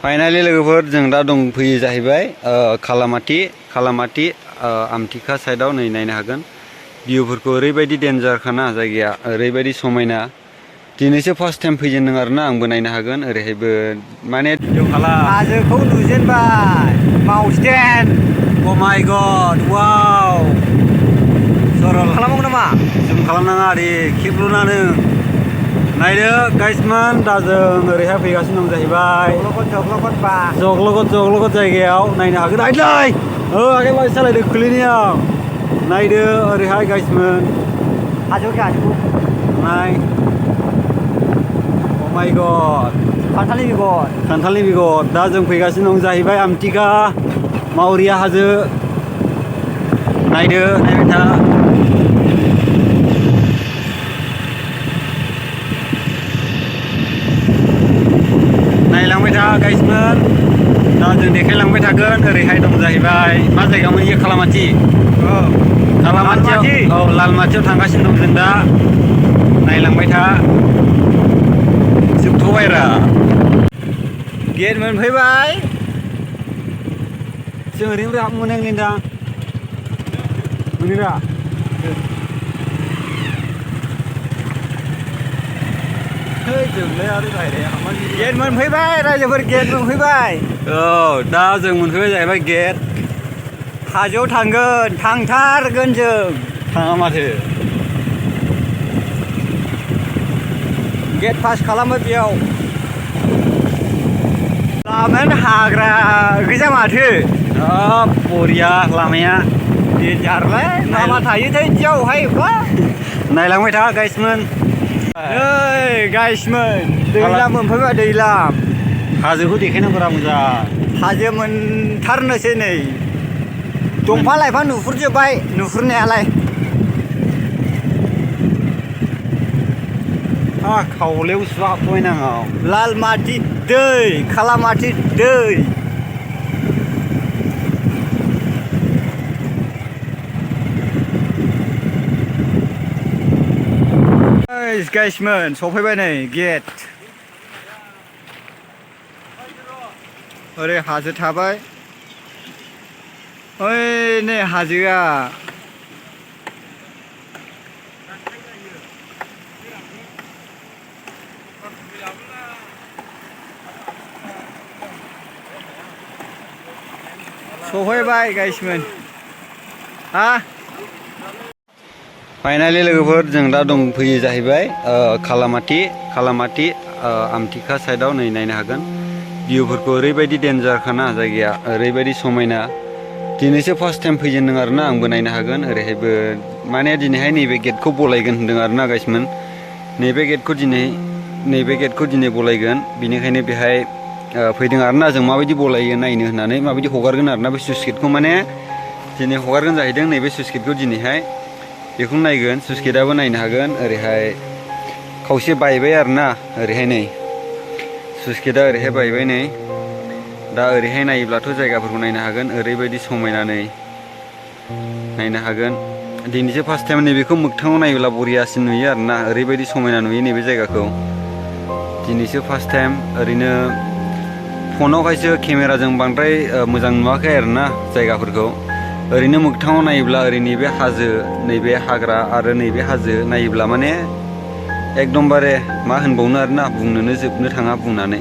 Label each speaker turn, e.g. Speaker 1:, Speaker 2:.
Speaker 1: finally लोगोफोर जों दा दंफैयो जाहैबाय खालामाथि आमथिखा साइडआव नै नायनो हागोन भिउफोरखौ ओरैबायदि डेन्जारखाना जायगाया ओरैबायदि समायना दिनैसो फार्स्ट टाइम फैजेनदों आरोना आंबो नायनो हागोन ओरैहायबो माने
Speaker 2: हाजोखौ नुजेनबाय माउन्टेन
Speaker 1: अ माय गड वाव
Speaker 2: सरल खालामनांगौ नामा
Speaker 1: जों खालामनाङा दे खेबलुनानो नायदो गाइसमोन दा जों ओरैहाय फैगासिनो दं जाहैबाय जग्लगत जायगायाव नायनो हागोन आइलाय आगे बाइक सालायदों खुलिनियाव नायदो ओरैहाय गाइसमोन
Speaker 2: हाजोखौ
Speaker 1: नाय अ माय गड खान्थालनि बेगर दा जों फैगासिनो दं जाहैबाय आमथिखा मावरिया हाजो नायदो नायबाय था नायलांबाय था गाइसमोन दा जों देखायलांबाय थागोन ओरैहाय दं जाहैबाय मा जायगामोन इयो खालामाथि औ लालमाथियाव थांगासिनो दं जों दा नायलांबाय था जोबथ'बायरा
Speaker 2: गेट मोनफैबाय
Speaker 1: जों ओरैनो हाब मोनदां मोनोरा
Speaker 2: गेट मोनफैबाय रायजोफोर गेट मोनफैबाय
Speaker 1: औ दा जों मोनफैबाय जाहैबाय गेट
Speaker 2: हाजोआव थांथारगोन जों
Speaker 1: थाङा माथो
Speaker 2: गेट पास खालामो बेयाव लामायानो हाग्रा गोजा माथो
Speaker 1: बरिया लामाया
Speaker 2: देन्जारलै मा थायोथाय बिदियावहाय
Speaker 1: नायलांबाय था गाइसमोन
Speaker 2: नै गाइसमोन दैलाम मोनफैबाय दैलाम
Speaker 1: हाजोखौ देखायनांगौरा मोजां
Speaker 2: हाजो मोनथारनोसै नै दंफां लाइफां नुहुरजोब्बाय नुहुरनायालाय
Speaker 1: खावलायाव हाबफैनाङा
Speaker 2: लालमाथि दै खालामाथि दै गाइसमोन सफैबाय नै गेट ओरै हाजो थाबाय ओइ नै हाजोआ सफैबाय गाइसमोन
Speaker 1: फाइनालि लोगोफोर जों दा दंफैयो जाहैबाय खालामाथि आमथिखा साइडआव नै नायनो हागोन भिउफोरखौ ओरैबायदि डेन्जारखाना जायगाया ओरैबायदि समायना दिनैसो फार्स्ट टाइम फैजेनदों आरोना आंबो नायनो हागोन ओरैहायबो माने दिनैहाय नैबे गेटखौ बलायगोन होनदों आरोना गाइसमोन नैबे गेटखौ दिनै बलायगोन बिनिखायनो बेहाय फैदों आरोना जों माबायदि बलायो नायनो होननानै माबायदि हगारगोन आरोना बे स्लुइस गेटखौ माने दिनै हगारगोन जाहैदों नैबे स्लुइस गेटखौ दिनैहाय बेखौ नायगोन स्लुइस गेटआबो नायनो हागोन ओरैहाय खावसे बायबाय आरोना ओरैहाय नै स्लुइस गेटआ ओरैहाय बायबाय नै दा ओरैहाय नायोब्लाथ' जायगाफोरखौ नायनो हागोन ओरैबायदि समायना नै नायनो हागोन दिनैसो फार्स्ट टाइम नैबेखौ मोगथाङाव नायोब्ला बरियासिन नुयो आरोना ओरैबायदि समायना नुयो नैबे जायगाखौ दिनैसो फार्स्ट टाइम ओरैनो फनावहायसो केमेराजों बांद्राय मोजां नुवाखै आरोना जायगाफोरखौ ओरैनो मोगथाङाव नायोब्ला ओरै नैबे हाजो नैबे हाग्रा आरो नैबे हाजो नायोब्ला माने एकदमबारे मा होनबावनो आरोना बुंनोनो जोबनो थाङा बुंनानै